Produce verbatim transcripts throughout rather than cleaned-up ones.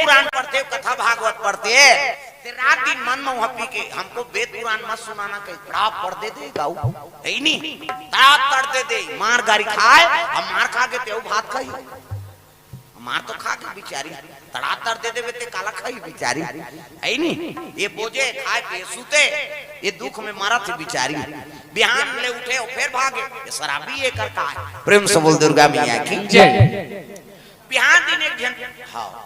पुराण पढ़ते, कथा भागवत पढ़ते, ते रात दिन मन में वहां पी के, "हमको वेद पुराण मत सुनाना," कही, तड़ाप पढ़ दे दे गाऊ, है नी? तड़ाप पढ़ दे दे, मार गारी खाए, अब मार खा के तेऊ भात खाई, मार तो खा के बिचारी, तड़ाप पढ़ दे देवे ते काला खाई बिचारी, है नी? ये बोझे खाए पे सूते, ये दुख में मरत हे बिचारी, बिहान ले उठे और फिर भागे, ये शराबी ये कर का है। प्रेम से बोल दुर्गा मैया की जय। बिहान दिन एक झन, हाँ,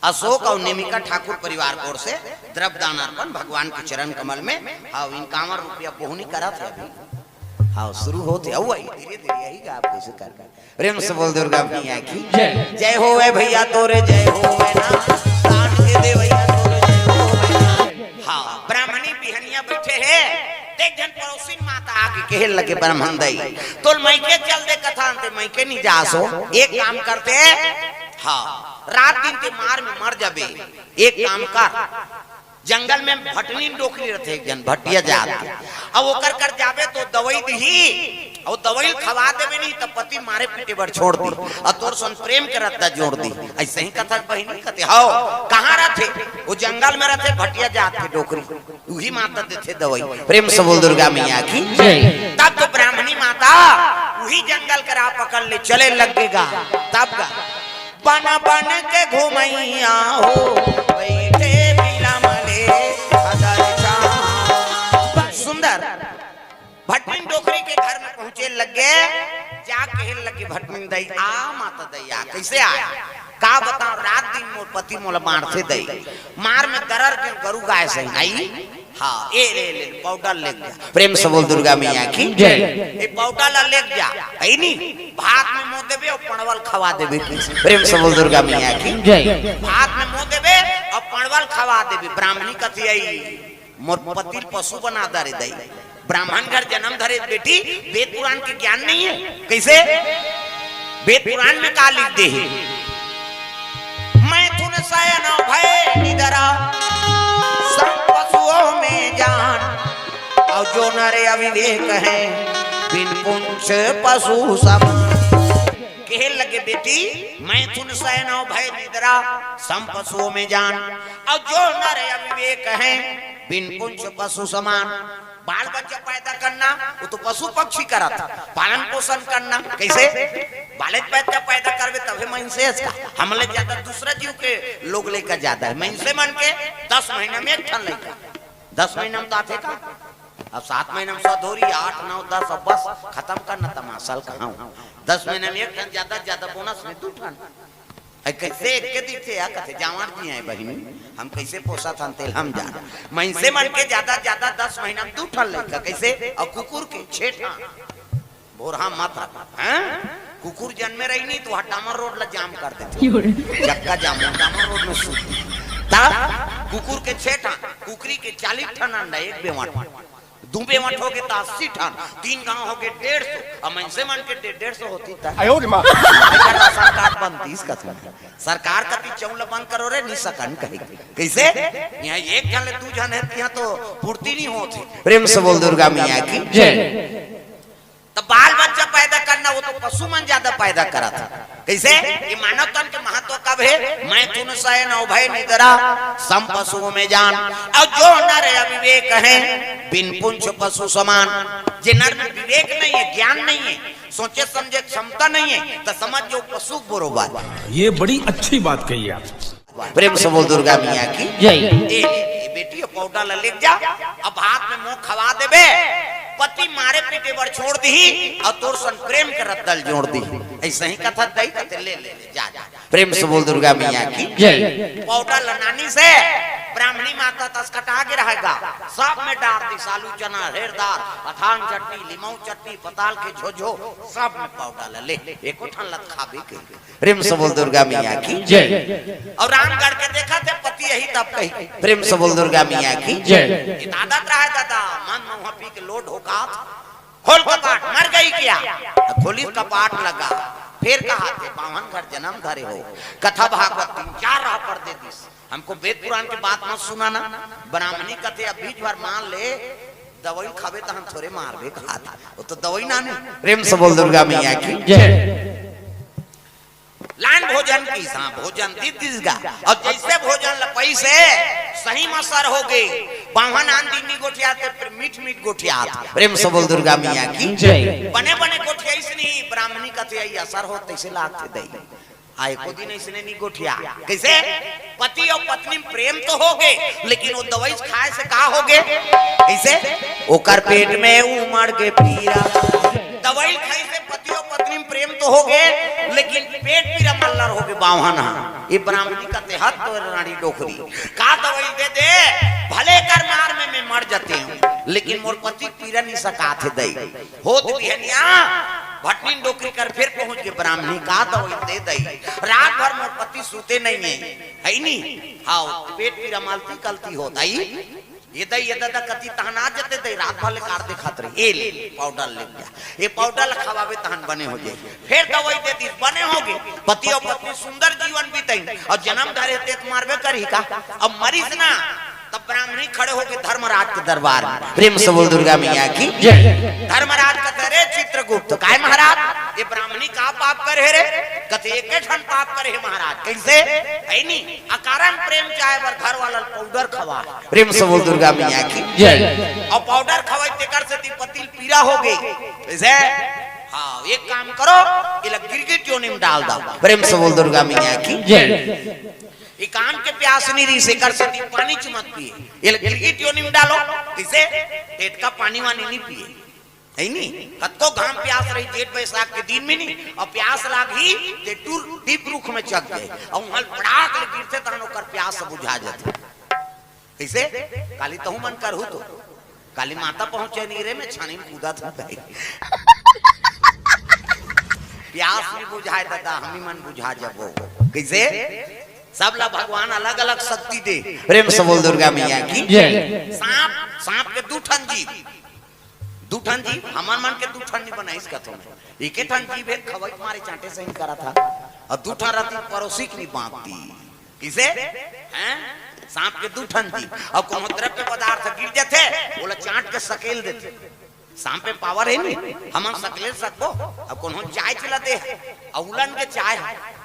अशोक और नेमिका ठाकुर परिवार की ओर से द्रव्य दान अर्पण भगवान के चरण कमल में। हाँ, इन कांवर रुपया बोहनी करत हे अभी। हाँ, शुरू होत हे, अउ आई, धीरे धीरे आई गा, आप कैसे कर कर। प्रेम से बोल दुर्गा मैया की जय। जय होवे भैया तोरे, जय होवे ना, दान के दे भैया तोरे, जय होवे ना। हाँ, ब्राह्मणी बिहनिया बैठे हे, ते एक झन पड़ोसिन माता आके कहे लगे, "ब्राह्मण दई, तोर मइके चल दे कथा अंते, मइके नहीं जासो, एक काम करते, हाँ, रात दिन ते मार में मर जाबे, एक काम कर, जंगल में भटनी डोकरी रहते, एक झन भटिया जात के, अब ओकर कर जाबे तो दवाई दिही, और दवाई खवा देबे नहीं तो पति मारे पीटे बर छोड़ दी, और तोर सन प्रेम के रद्दा जोड़ दी।" ऐसे ही कथा बहिनी कहते, "हो, कहाँ रहते?" "वो जंगल में रहते, भटिया जात के डोकरी।" उही माता देथे दवाई। प्रेम से बोल दुर्गा मैया की जय। तब तो ब्राह्मणी माता उही जंगल के राह पकड़ ले चले लगेगा। तब का बन बन के घुमैया हो, बैठे बिलमले हदर छाँह। सुंदर भटमिन डोकरी के घर में पहुंचे लगे, जा कहे लगे, "भटमिन दई आ, माता दई आ।" कैसे आया? का बताओ, रात दिन मोर पति मोला मारथे दई, मार में दरर के गरु गाय सही आई। हाँ, ए ले ले, पाउडर ले जा। प्रेम से बोल दुर्गा मैया की जय। ए पाउडर ला ले जा, है नी? भात में मुंह देबे और पणवल खवा देबे। प्रेम से बोल दुर्गा मैया की जय। भात में मुंह देबे और पणवल खवा देबे। ब्राह्मणी कथी आई, "मोर पति ल पशु बना दे रे दई।" ब्राह्मण घर जन्म धरे बेटी, वेद पुराण के ज्ञान नहीं है। कैसे? वेद पुराण में का लिख दे हे, "मैथुन शयन भय निद्रा, सम पशुओं में जान, और जो नर अविवेक है, बिन पुंछ पशु सम।" कहे लगे, "बेटी, मैथुन शयन भय निद्रा, सम पशुओं में जान, और जो नर अविवेक है, बिन पुंछ पशु समान।" बाल बच्चा पैदा करना, वो तो पशु पक्षी करत, पालन पोषण करना। कैसे? बाले बच्चा पैदा करबे तभे मइनसे का, हमले ज्यादा दूसरा जीव के लोग लेकर ज्यादा है। मइनसे मन के दस महीना में एक ठन लइका, दस महीना में तो आथे का, अब सात महीना में सौ धोरी, आठ, नौ, दस, अब बस खत्म करना तमाशा ल कहाऊं। दस महीना में एक ठन, ज्यादा ज्यादा बोनस में दू ठन। अरे कैसे एक के दिखथे या कथे, "जांवर जी हैं बहिनी, हम कैसे पोसत हन तेल हम जान।" मइनसे मन के ज्यादा ज्यादा दस महीना में दू ठन लइका, कैसे? और कुकुर के छह ठन। भोरहा मत रख, हैं? कुकुर जन्मे रही नहीं तो वहाँ डामर रोड ला जाम कर देथे। चक्का जाम, डामर रोड में सूत। तब कुकुर के छह ठन, कुकरी के चालीस ठन अंडा, एक बेवंट। दू बेवंट हो गे त अस्सी ठन, तीन गांव हो गे डेढ़ सौ, अब मइनसे मन के डे-, डेढ़ सौ होती त। आयो रे माँ। एकर राशन कार्ड बनतीस कथन। सरकार कति चौल बंद करो रे, नी सकन कहे। कैसे? यहाँ एक झन ले दू झन है, यहाँ तो पूर्ति नहीं होती। प्रेम से बोल दुर्गा मैया की जय। तो बाल बच्चा पैदा करना, वो तो पशु मन ज्यादा पैदा करत है। कैसे? ये मानव तन के महत्व कब है? मैथुन शयन भय निद्रा, सम पशुओं में जान। और जो नर अविवेक है, बिन पुंछ पशु समान। जे नर में विवेक नहीं है, ज्ञान नहीं है, सोचे समझे क्षमता नहीं है, तो समझ जो पशु बरोबर। ये बड़ी अच्छी बात कही आप। प्रेम से बोल दुर्गा मैया की जय। ए, ए, बेटी, ये पाउडर ला लेके जा, अब भात में मुंह खवा देबे, पति मारे पीटे बर छोड़ दी और तोर सन प्रेम के रद्दा ल जोड़ दी। ऐसे ही कथा दई कथे, ले, ले, ले, जा, जा। प्रेम से बोल दुर्गा मैया की जय। पाउडर ला नानी से ब्राह्मणी माता तस कटा के रहेगा, सब में डार दी, सालू चना, हेरदार, अथांग चटनी, लिमऊ चटनी, पताल के झोझो, सब में पाउडर ला ले, एको ठन लत खाबे के। प्रेम से बोल दुर्गा मैया की जय। और रामगढ़ के देखा थे पति यही तब कही, प्रेम से बोल दुर्गा मैया की जय। ये आदत रहा है दादा, मन में वहाँ पी के लोट होका, खोल कपाट, मर गई क्या? खोली कपाट लगा, फिर कहा थे, "बावन घर जन्म धरे हो, कथा भागवत तीन चार राह पर दे दिस, हमको वेद पुराण के बात मत सुनाना।" ब्राह्मणी कथे, "अब बीच भर मान ले, दवाई खाबे तो हम थोड़े मारबे कहा था, वो तो दवाई ना ने।" प्रेम से बोल दुर्गा मैया की जय। भोजन किहिस, हाँ, भोजन दे दिस गा। अउ जइसे भोजन ल पाइस हे, सही म असर होगे। बाम्हन आन दिन नी गोठियात, फेर मीठ मीठ गोठियात। प्रेम से बोल दुर्गा मैया की जय। बने बने गोठियाइस नहीं, ब्राह्मणी कथे, "अई असर होत तइसे लागथे दई।" आय को दिन अइसने नी गोठिया। कइसे? पति अउ पत्नी म प्रेम तो होगे, लेकिन ओ दवई खाय से का होगे? कइसे? ओकर पेट में उमड़ के पीरा। दवई खाय से पति अउ पत्नी म प्रेम तो होगे, लेकिन पेट पीरा मल्लर होगे बाम्हन हा। ये ब्राह्मणी कथे, "हद तोर रांड़ी डोकरी, का दवई दे दे, भले कर मार में मैं मर जाते हूँ, लेकिन मोर पति पीरा नी सकाथे दई।" होत बिहनिया भटनी डोकरी कर फेर पहुंच गे ब्राह्मणी, "का दवई दे दई, रात भर मोर पति सूते नइये, हइ नी? हाँ, पेट पीरा मलती कलती होत हे। ये दई, ये ददा कति तहन आ जाते दई, रात भर ले कार देखत रही, ए ले पाउडर ले जा, ये पाउडर ल खवाबे तहन बने हो जाही।" फेर दवई दे दिस, बने होगे। पति अउ पत्नी सुंदर जीवन बिताइन अउ जनम धरे तेत मरबे करही का? अब मरिस ना, तब ब्राह्मणी खड़े होके धर्मराज के दरबार में, प्रेम से बोल दुर्गा मैया की जय। धर्मराज कथे, "रे चित्रगुप्त, काय महाराज, ये ब्राह्मणी का पाप करे हे रे?" कथे, "एके ठन पाप करे हे महाराज।" कइसे? हइ नी, अकारण प्रेम चाहे बर घर वाला ल पाउडर खवाय। प्रेम से बोल दुर्गा मैया की जय। अउ पाउडर खवाय तेकर सेती पति ल पीरा होगे। कइसे? हाँ, एक काम करो, एला गिरगिट योनि म डाल दव। प्रेम से बोल दुर्गा मैया की जय। ये कान के प्यास नी रहिस, एकर सेती पानी च मत पिए। एला गिरगिट योनि म डालो, कइसे? टेटका पानी वानी नी पिए, हइ नी? कतको घाम प्यास रही, जेठ बैसाख के दिन में नी, अउ प्यास लागही, ते टूर डीप रुख में चघ जाए, अउ उहाँ पड़ाक ले गिरथे, तहन ओकर प्यास बुझा जाथे। कइसे? काली तहूँ मन करहू तो। काली माता पहुँचे नी रे, मैं छानी में कूदत हूँ भाई। प्यास नी बुझाय ददा, हमी मन बुझा जबो। कइसे? सब ला भगवान अलग-अलग शक्ति दे। प्रेम से बोल दुर्गा मैया की जय। सांप, सांप के दू ठन जीभ, दू ठन जीभ, हमर मन के दू ठन नी बनाइस कथों में। एके ठन जीभ हे, खवई के मारे चांटे सही करत हा। अउ दू ठन रहितिस परोसी के नी बांचतिस। कइसे? हैं? सांप के दू ठन जीभ। अउ कोनो द्रव्य पदार्थ गिर जाथे, ओला चांट के सकेल देथे। सांप में पावर हे नी, हमन सकेल सकबो। अउ कोनो चाय चला दे, अउ उलन के चाय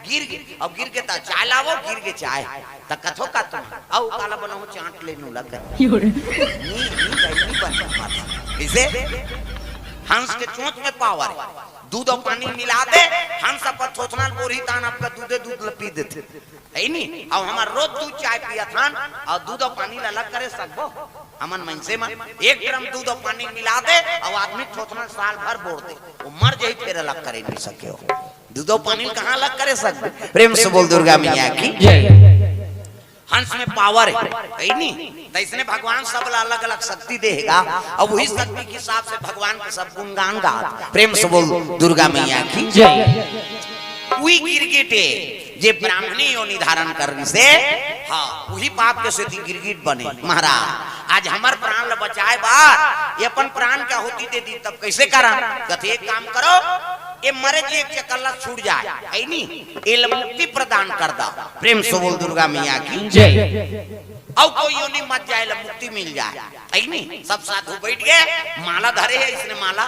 गिर गे, अउ गिर गे त चाय लावो, गिर गे चाय, त कथो का तुम, अउ काला बनाओ, चांट ले नू लग। नी, नी, नी, नी बन पाता। कइसे? हंस के चोंच में पावर हे। दूध अउ पानी मिला दे, हंस अपन थोथना ल बोरही, तहन आपका दूधे दूध ल पी देथे। हइ नी? अउ हमर रोज दूध चाय पियत हन, अउ दूध अउ पानी ल अलग करे सकबो? हमन मनसे मन एक ड्रम दूध अउ पानी मिला दे, अउ आदमी थोथना साल भर बोर दे, वो मर जाही, फेर अलग करे नी सके हो। दूध अउ पानी ल कहाँ अलग करे सकबो? प्रेम से बोल दुर्गा मैया की जय। हंस में पावर हे, हइ नी? त इसने भगवान सब ला अलग-अलग शक्ति दे हे गा। अब वही शक्ति के हिसाब से भगवान के सब गुणगान गात। प्रेम से बोल दुर्गा मैया की जय। उही गिरगिट हे, जे ब्राह्मणी योनि धारण करिस हे, हाँ, उही पाप के सेती गिरगिट बने। महाराज, आज हमर प्राण ल बचाय बर, ये अपन प्राण के आहुति दे दिस, तब कइसे करन? कथे, "एक काम करो, ये मरे जी एक चकल्ला छूट जाय, हइ नी? एला मुक्ति प्रदान कर दव।" प्रेम से बोल दुर्गा मैया की जय। अउ कोई योनि मत जाय, एला मुक्ति मिल जाय, हइ नी? सब साधु बइठ गे, माला धरे हे, इसने माला,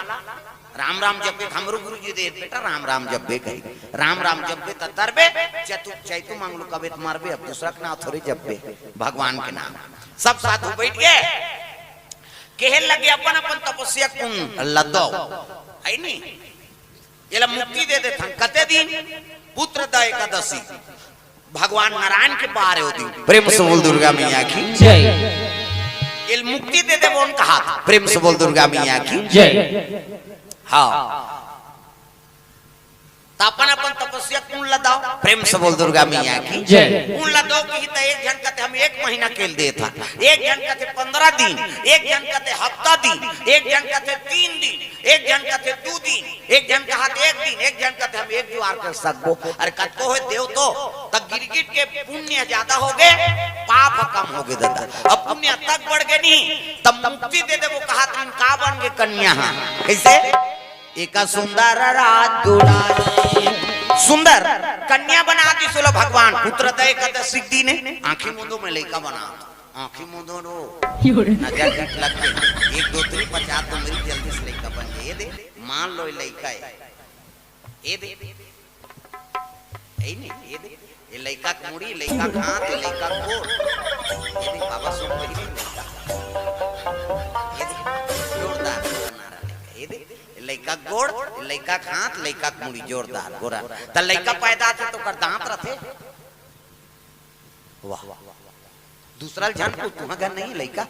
"राम राम जपे," हमरो गुरु जी दे, "बेटा, राम राम जपबे," कही, "राम राम जपबे त तरबे, चैतु, चैतु मंगलू कबे त मरबे, अब दूसरा के नाम थोरे जपबे, भगवान के नाम।" सब साधु बइठ गे, कहे लगे, "अपन अपन तपस्या कुंड ल दव, हइ नी? एला मुक्ति दे देथन।" कते दिन? पुत्रदा एकादशी, भगवान नारायण के बार हे ओ दिन। प्रेम से बोल दुर्गा मैया की जय। एला मुक्ति दे देबो कहात। प्रेम से बोल दुर्गा मैया की जय। हाँ। त अपन अपन तपस्या कुंड ल दव। प्रेम से बोल दुर्गा मैया की जय। कुंड ल दव कही त एक झन कथे, "हम एक महीना के ल देथन।" एक झन कथे, "पंद्रह दिन।" एक झन कथे, "हफ्ता दिन।" एक झन कथे, "तीन दिन।" एक झन कथे, "दू दिन।" एक झन कहात, "एक दिन।" एक झन कथे, "हम एक जुआर कर सकबो।" अरे, कतको होय देव तो, त गिरगिट के पुण्य जादा होगे, पाप ह कम होगे ददा। अब पुण्य तक बढ़ गे नहीं, त मुक्ति दे देबो कहात रिहिन, का बन गे कन्या ह? कइसे? एका सुंदर राजकुमारी। सुंदर कन्या बना दिस ओला भगवान। पुत्रदा एकादशी के दिन आँखी मूंदो में लइका बना। आँखी मूंदो रो। नजर झट लग गे। एक दो तीन पचास तो मेरी जल्दी से लइका बन जाय। ये दे, मान लो ये लइका हे। ये दे। नहीं, ये देख, ये लइका के मुड़ी, लइका के हाथ, ये लइका के गोड़। ये देख, बाबा सुन रही है, लइका। ये देख, जोरदार नारा लइका। ये देख, ये लइका के गोड़, ये लइका के हाथ, लइका के मुड़ी, जोरदार, गोरा। त लइका पैदा थे त ओकर दांत रथे। वाह। दूसरा ल झन पूछ, तुहा घर नहीं लइका?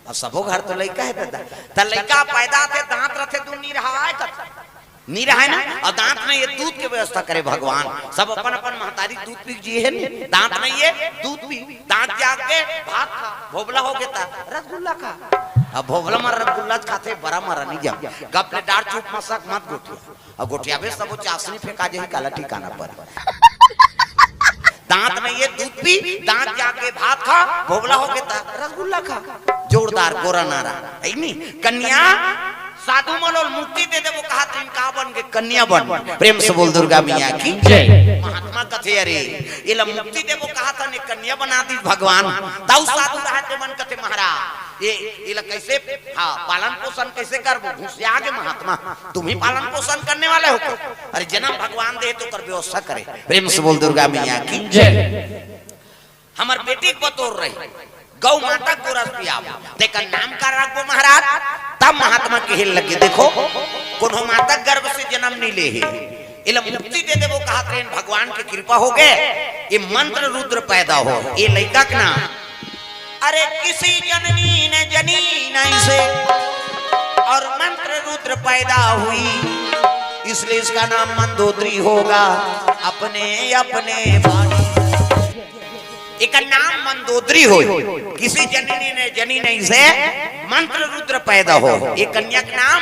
अब सबो घर तो लइका है दादा। त लइका पैदा थे, दांत रथे, दू नी रहा है कथे। नी रहा है ना? और दांत में ये दूध के व्यवस्था करे भगवान। सब अपन अपन महतारी दूध पी जिए है नी। दांत में ये दूध पी, दांत जाग के भात खा, भोबला हो गया था, रसगुल्ला खा। अब भोबला मर रसगुल्ला खाथे, बड़ा मरा नहीं जम। गप ले डार चुप मसक मत गोठिया। अब गोठियाबे सबो चासनी फेंका जाही काला ठिकाना पर। दांत में ये दूध पी, दांत जाके भात खा, भोबला हो गया था, रसगुल्ला खा। जोरदार गोरा नारा, है नी? कन्या, साधु मन ल मुक्ति दे देबो कहा तो इनका बन के कन्या बन। प्रेम से बोल दुर्गा मैया की जय। महात्मा कथे, अरे, ये ला मुक्ति देबो कहा था ने कन्या बना दी भगवान। ताऊ साधु रहा तो मन कथे महाराज, ये, ये ला कैसे, हाँ, पालन पोषण कैसे करबो? घुसिया के महात्मा, तुम ही पालन पोषण करने वाले हो क्या? अरे, जन्म भगवान दे तो कर व्यवस्था करे। प्रेम से बोल दुर्गा मैया की जय। हमर बेटी के बतौर रही, गौ माता के गोरस पियाबो, तेकर नाम का रखबो महाराज? तब महात्मा कहे लगे, देखो, कोनो माता गर्भ से जन्म नहीं ले हे, एला मुक्ति दे देबो कहा, तेन भगवान के कृपा हो गए, ये मंत्र रुद्र पैदा हो, ये लइका के नाम, अरे किसी जननी ने जनी नहीं से और मंत्र रुद्र पैदा हुई, इसलिए इसका नाम मंदोदरी होगा। अपने अपने भाई, एकर नाम मंदोदरी होय, किसी जननी ने जनी नहीं से मंत्र रुद्र पैदा हो, ये कन्या के नाम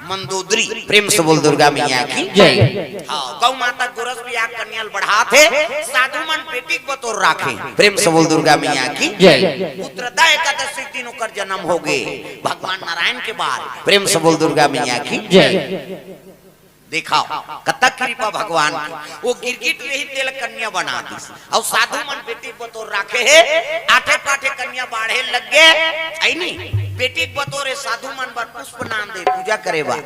मंदोदरी। प्रेम से बोल दुर्गा मैया की जय। हाँ, गौ माता गोरस भी आ कन्या ल बढ़ात हे, साधु मन बेटी के बतौर राखे। प्रेम से बोल दुर्गा मैया की जय। पुत्रदा एकादशी दिन ओकर जन्म हो गए, भगवान नारायण के बार। प्रेम से बोल दुर्गा मैया की जय। देखाओ, कतक कृपा भगवान की। वो गिरगिट रही तेल कन्या बना दी, और साधु मन बेटी बतौर राखे हे, आठे पाठे कन्या बाढ़े लग गए, ऐनी बेटी बतौर हे, साधु मन बर पुष्प नान दे, पूजा करे बर,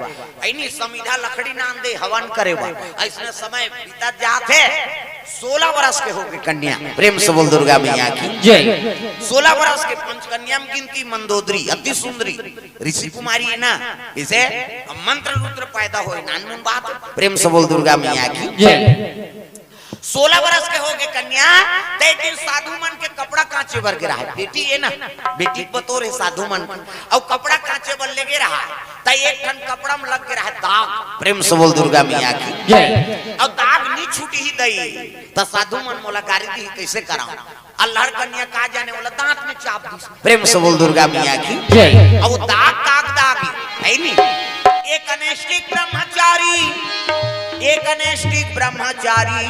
ऐनी समिधा लकड़ी नान दे, हवन करे बर। ऐसने समय बीतत जात हे, सोलह बरस के हो गए कन्या। प्रेम से बोल दुर्गा मैया की जय। सोलह बरस के पंचकन्या में गिनती मंदोदरी, अति सुंदरी ऋषि कुमारी है ना, इसे मंत्र रुद्र पैदा होए, नानमुन बात। प्रेम से बोल दुर्गा मैया की जय। सोलह बरस के हो गए कन्या, ते दिन साधु मन के कपड़ा कांचे बर गिरा है, बेटी है ना, बेटी बतौर हे साधु मन के, और कपड़ा कांचे बर लेगे रहा, त एक ठन कपड़ा में लग के रहा दाग। प्रेम से बोल दुर्गा मैया की जय। और दाग नी छूटी ही दई, त साधु मन मोला गारी दी, कैसे कराऊं? अल्हड़ कन्या का जाने वाला दांत में चाप दी। प्रेम से बोल दुर्गा मैया की जय। अब वो दाग काग दाग है नी। एक अनैष्ठिक ब्रह्मचारी, एक अनैष्ठिक ब्रह्मचारी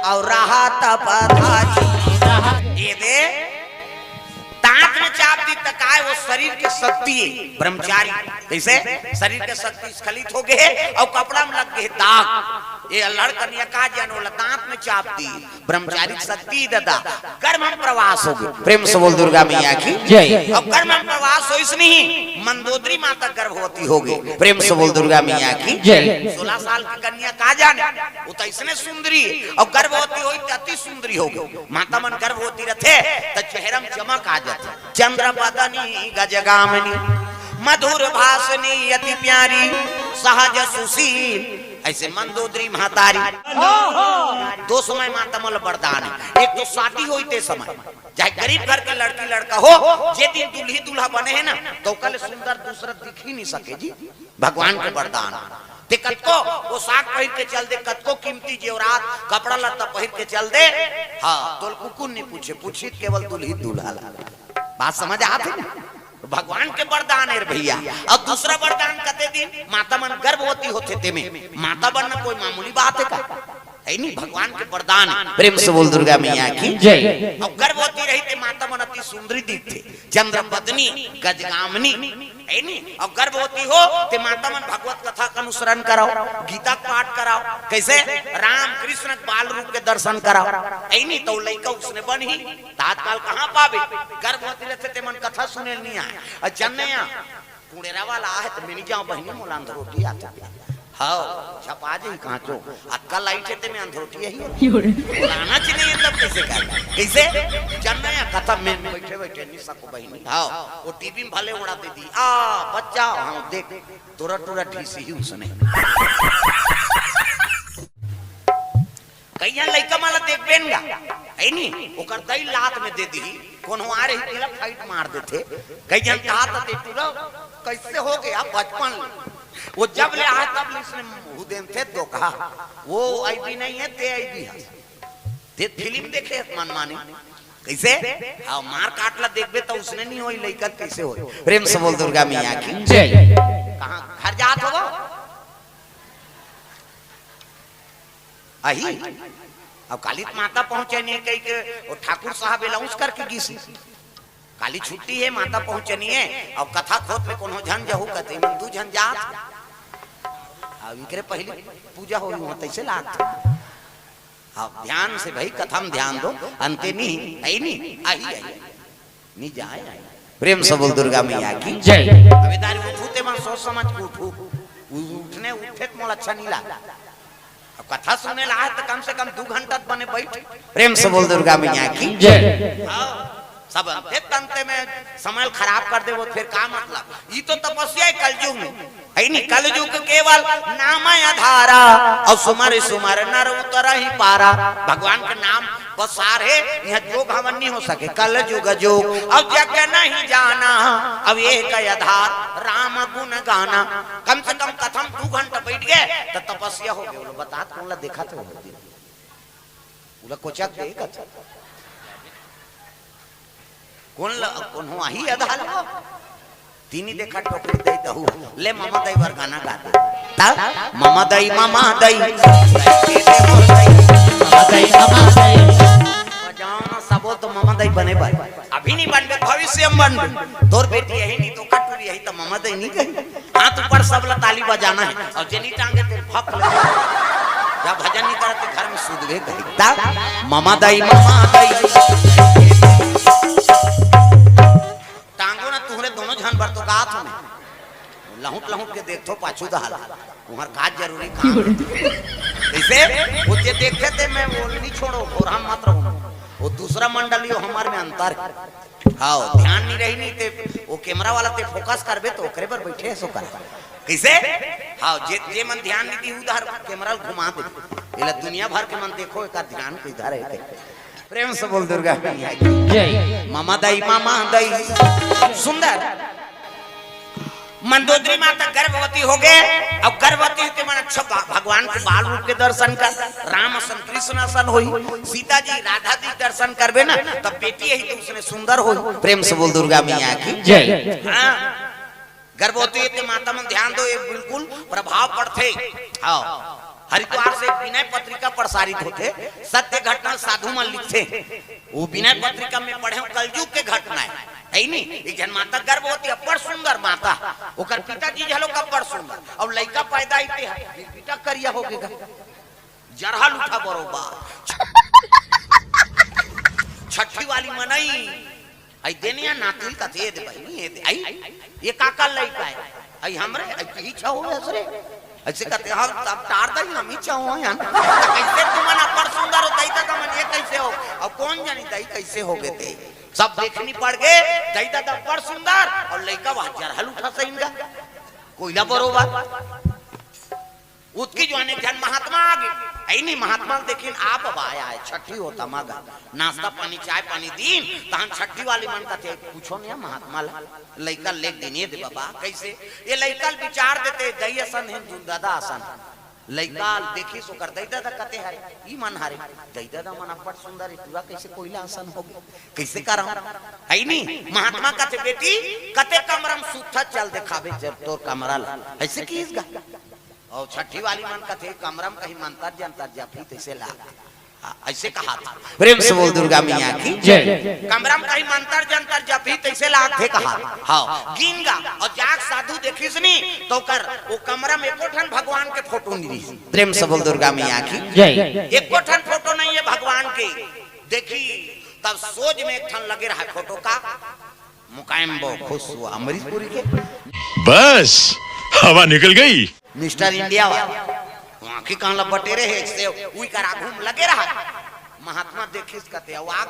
और रहा तपधारी। ये दे दांत में चाप दी त काय वो शरीर के शक्ति ब्रह्मचारी, जैसे शरीर के शक्ति स्खलित हो गए और कपड़ा में लग गए दाग। ये अल्हड़ कन्या का जाने वाला दांत में चाप दी। ब्रह्मचारी शक्ति दादा, गर्भ में प्रवास हो गए। प्रेम से बोल दुर्गा मैया की जय। अब गर्भ में प्रवास हो, इसने ही मंदोदरी माता गर्भवती हो गए। प्रेम से बोल दुर्गा मैया की जय। सोलह साल की कन्या का जाने, वो तो इसने सुंदरी, और गर्भवती हुई तो अति सुंदरी हो गई। माता मन गर्भवती रहते तो चेहरा में चमक आ जाते। चंद्र बदनी गजगामिनी, मधुर भाषणी अति प्यारी, सहज सुशील, ऐसे मंदोदरी महतारी। दो समय माता मन ल वरदान है, एक तो शादी होई ते समय, चाहे गरीब घर के लड़की लड़का हो, जे दिन दुल्ही दूल्हा बने है ना, तो कल सुंदर दूसरा दिख ही नहीं सके जी। भगवान के वरदान। ते कतको पोशाक पहिर के चल दे, कतको कीमती जेवरात, कपड़ा लत्ता पहिर के चल दे, हाँ, तोल कुकुर नहीं पूछे, पूछित केवल दुल्ही दूल्हा ला। बात समझ आत है ना? भगवान के वरदान है रे भैया। और दूसरा वरदान कते दिन माता मन गर्भवती होते ते में माता बनना कोई मामूली बात है का? है नहीं, भगवान के वरदान है। प्रेम से बोल दुर्गा मैया की जय। और गर्भवती रही ते माता मन अति सुंदरी दिखते, चंद्र बदनी गजगामनी, है नहीं? और गर्भवती हो ते माता मन भगवत कथा का अनुसरण कराओ, गीता का पाठ कराओ, कैसे राम कृष्ण के बाल रूप के दर्शन कराओ, है नहीं? तो लइका उसने बन ही। त आजकल कहाँ पाबे? गर्भवती रहते ते मन कथा सुने नहीं आए। और जन्ने या कुड़ेरा वाला आहे त मिनी जाओ बहिनी, मोला अंदर रोटी आते। हव, झपा जाही कहाँ चो। अक्कल लाइट हे ते में अंधरोटी आही। लाना च नहीं हे तब कइसे कर? कइसे? जानना या कथा में बइठे बइठे नहीं सको बहिनी। हव, वो टीवी में भले उड़ा दे दी। आ, बच्चा, हाँ, देख, तोरा टूरा ढीसी ही उसने। कई झन लइका मन ला देखबे न गा, हे नी? ओकर दई लात में दे दिही, कोनो आ रही तेला फाइट मार देथे। कई झन कहा त ते टूरा कइसे हो गया बचपन ले? वो जब ले आए तब ले इसने मुँह देन थे धोखा। वो आईबी नहीं हे, ते आईबी हस। ते फिल्म देखे हस मनमानी। कइसे? हाँ, मार काट ला देखबे त उसने नहीं होई, लइका कइसे होई? प्रेम से बोल दुर्गा मैया की। जय। कहाँ घर जात होगो? आही। अब काली त माता पहुँचे नहीं कही के वो ठाकुर साहब अनाउंस करके गिस। काली छुट्टी हे, माता पहुँचे नहीं हे। अब कथा खोत में कोनो झन जहू कथे, मन दू झन जात। अब इकरे पहली पूजा होई, वहाँ तइसे लागत। अब ध्यान से भाई, कथा में ध्यान दो, अंते नहीं, हे नहीं, आही, आही। नहीं जाए, आही। प्रेम से बोल दुर्गा मैया की। जय। अब इधर उठू ते मन सोच समझ के उठू। उ-, उठने, उठे त मोला अच्छा नहीं लागे। अब कथा सुने ला आए त कम से कम दू घंटा त बने बइठ। प्रेम से बोल दुर्गा मैया की। जय। हाँ, सब अंते तंते में समय खराब कर देबो, फिर का मतलब? ई तो तपस्या हे कलयुग में। हे नी, कलयुग केवल नाम आधारा, अउ सुमरि सुमरि नर उतरहि पारा। भगवान के नाम बस सार हे, इहाँ जोग हवन नहीं हो सके। कलयुग जोग अउ जग नहीं जाना, अब एक आधार राम गुण गाना। कम से कम कथा में दू घंटा बइठ गे त तपस्या हो गे। बोलो, बतात कोन ला देखत हो? ओला कोचक दे कथे। कोन ल-, कोनो आही आधार हो? तीनी देखा टोकरी दे दहू। ले ममा दई बर गाना गा दे। ता? ममा दई, ममा दई। ममा दई, ममा दई। बजाओ ना सबो तो ममा दई बने बर। अभी नहीं बनबे, भविष्य में बनबे। तोर बेटी आही नहीं तो कटुरी आही त ममा दई नहीं कही। हाथ ऊपर, सब ला ताली बजाना हे। अउ जेनी टांगे ते फक ले। जब भजन नहीं करत ते घर में सुधवे कही। ता ममा दई, ममा दई। टांगो ना तुहरे दोनों झन बर तो गात हो। लहुट लहुट के देखथो पाछू दहाल। उहर का जरूरी काम हे। कइसे? वो जे देखे ते मैं वो नहीं छोड़ो, और हम मत रहो। वो दूसरा मंडली हो, हमार में अंतर हे। हाँ, ध्यान नहीं रही नहीं ते, वो कैमरा वाला ते फोकस करबे तो ओकरे बर बइठे हे सो कर। कइसे? हाँ, जे, जे मन ध्यान नहीं दी उधर कैमरा घुमा दे। एला दुनिया भर के मन देखो, एकर ध्यान किधर हे। प्रेम से बोल दुर्गा मैया की। जय। ममा दई, ममा दई। सुंदर। मंदोदरी माता गर्भवती हो गे, अउ गर्भवती होते मन अच्छा भगवान के बाल रूप के दर्शन कर, राम असन कृष्ण असन होई, सीता जी राधा जी दर्शन करबे ना, तब बेटी आही तो उसने सुंदर होई। प्रेम से बोल दुर्गा मैया की। जय। हाँ, गर्भवती होते माता मन ध्यान दो, ये बिल्कुल प्रभाव पड़थे। हाँ, हरिद्वार से विनय पत्रिका प्रसारित होथे, सत्य घटना साधु मन लिखथे। वो विनय पत्रिका में पढ़े हो, कलयुग के घटना हे, हे नी? एक झन माता गर्भवती, अब्बड़ सुंदर माता, ओकर पिताजी घलो अब्बड़ सुंदर, अउ लइका पैदा होते हे, पिता करिया हो गे गा, जरहा लूठा बरोबर। छट्ठी वाली मनई, अई देनिया नातिल कथे दे बहिनी, ये दे, अई, ये काकर लइका हे? अई हमरे, अई पीछा हो असरे। अइसे कथे, हम तब टार दई, हम ही चाहो यार। कइसे तुमन अब्बड़ सुंदर हो, दई ददा मन, ये कइसे हो? अउ कोन जानी दई कइसे हो गे ते? सब देखनी पड़ गे, दई ददा अब्बड़ सुंदर, अउ लइका वहाँ जरहा लूठा सही गा। कोइला बरोबर। उतकी जुवार एक झन महात्मा आ गे। अई नहीं महात्मा ल देखिन, आ बबा आय हे, छट्ठी होत हे मगा। नाश्ता पानी, चाय पानी दीन, तहन छट्ठी वाली मन कथे, पूछो नहीं महात्मा ला, लइका ल लेग दीन, ये दे बबा, कइसे? ये लइका ल बिचार देते, दई असन हे, ददा असन। लइका ल देखिस ओकर दई ददा कथे हरे, ई मन हरे, दई ददा मन अब्बड़ सुंदर हे, पूरा कइसे कोइला असन हो गे, कइसे करंव? हे नहीं, महात्मा कथे, बेटी, कते कमरा म सुतथस, चल देखाबे, जब तोर कमरा ला, अइसे किहिस गा। अउ छट्ठी वाली मन कथे, "कमरा म कहीं मंतर जंतर जपही तइसे लागथे।" हाँ, अइसे कहाथे। प्रेम से बोल दुर्गा मैया की। जय। "कमरा म कहीं मंतर जंतर जपही तइसे लागथे," कहाथे। हाँ, गिन गा, अउ जाके साधु देखिस नी, त ओकर, ओ कमरा म एको ठन भगवान के फोटो नइ रिहिस। प्रेम से बोल दुर्गा मैया की। जय। एको ठन फोटो नइ हे भगवान के। देखिस, तब सोझ म एक ठन लगे रहय फोटो का, मुकायम बो खुश हुआ अमरीशपुरी के। बस, हवा निकल गई। मिस्टर इंडिया वाला। वहाँ के कहाँ ला बटेरे हे, से उही कर आघू में लगे रहा। महात्मा देखिस कथे, "अउ आग,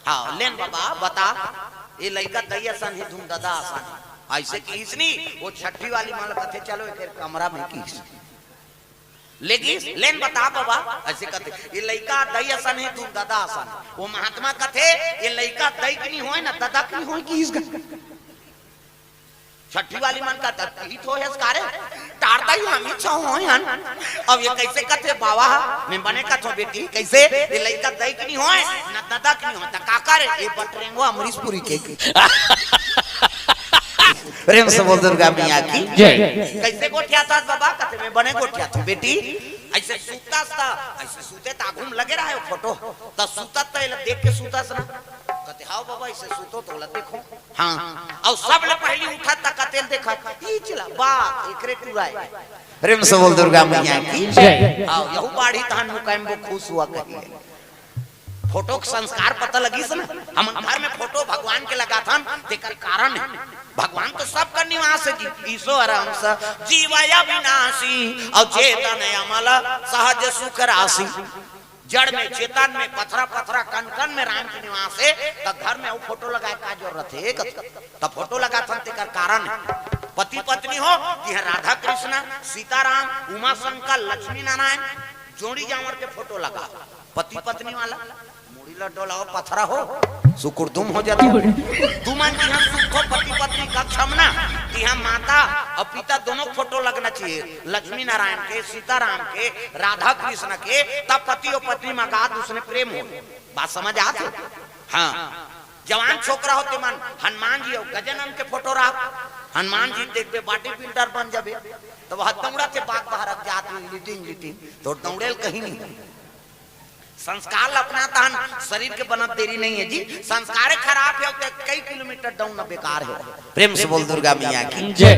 हाँ, लेन बाबा, बता, ये लइका दई असन हे, धुन ददा असन हे।" अइसे किहिस नी, वो छट्ठी वाली मन ला कथे, "चलो, एक कमरा में किहिस।" लेगिस, "लेन बता बाबा," अइसे कथे, "ये लइका दई असन हे, धुन ददा असन हे।" वो महात्मा कथे, "ये लइका दई के नी होय ना, ददा के नी होय," किहिस गा। छट्ठी वाली मन का तब की तो है कारे, टारता ही हम ही छो होय हन। अब ये कइसे कथे बाबा, मैं बने कथों बेटी, कइसे ये लइका दई के नी होय, ना ददा के नी होय, त का करे, ये बटरेंगो अमरीशपुरी के। प्रेम से बोल दुर्गा मैया की जय। कइसे गोठियाथस बाबा, कथे मैं बने गोठियाथों बेटी, अइसे सुतस त, अइसे सुते त आघू में लगे रहे फोटो, त सुतस त एला देख के सुतस ना, कथे, "हाव बाबा, अइसे सुतो त ओला देखो।" हाँ, अउ सबले पहिली उठत त कते ल देखत, ई चला, बा, एकरे टुरा हे। प्रेम से बोल दुर्गा मैया की जय। हाँ, यहू बाढ़ी तहन मुकाइम वो खुश हुआ कही। फोटो के संस्कार पता लगिस ना, हमन घर में फोटो भगवान के लगाथन, तेकर कारण हे। भगवान तो सबकर निवास हे जी, ईश्वर अंश, जीव अविनाशी, अउ चेतन अमल, सहज सुख राशि। जड़ में, चेतन में, पथरा पथरा, कण कण में राम के निवास हे, त घर में अउ फोटो लगाए का जरूरत हे? त फोटो लगाथन तेकर कारण हे। पति पत्नी हो, तिहां राधा कृष्ण, सीताराम, उमा शंकर, लक्ष्मी नारायण, जोड़ी जांवर के फोटो लगा। पति पत्नी वाला मुड़ी ल डोलाओ, पथरा हो, सुकुर दुम हो जाथे। तुमन जिहां सुख हो पति पत्नी कक्ष म ना, तिहां माता अउ पिता दोनों फोटो लगना चाहिए। लक्ष्मी नारायण के, सीताराम के, राधा कृष्ण के, तब पति अउ पत्नी में अगाध उसने प्रेम हो। बात समझ आत हे? हाँ। जवान छोकरा हो तेमन हनुमान जी अउ गजानन के फोटो रख, हनुमान जी देखबे body builder बन जाबे, त वह दौड़त हे बाग बहरत जात हे, लिटिंग लिटिंग, त दौड़े ल कहीं नहीं। संस्कार ल अपना तहन शरीर के बनत देरी नहीं हे जी, संस्कार खराब हे त कई किलोमीटर दौड़ना बेकार हे। प्रेम से बोल दुर्गा मैया की जय।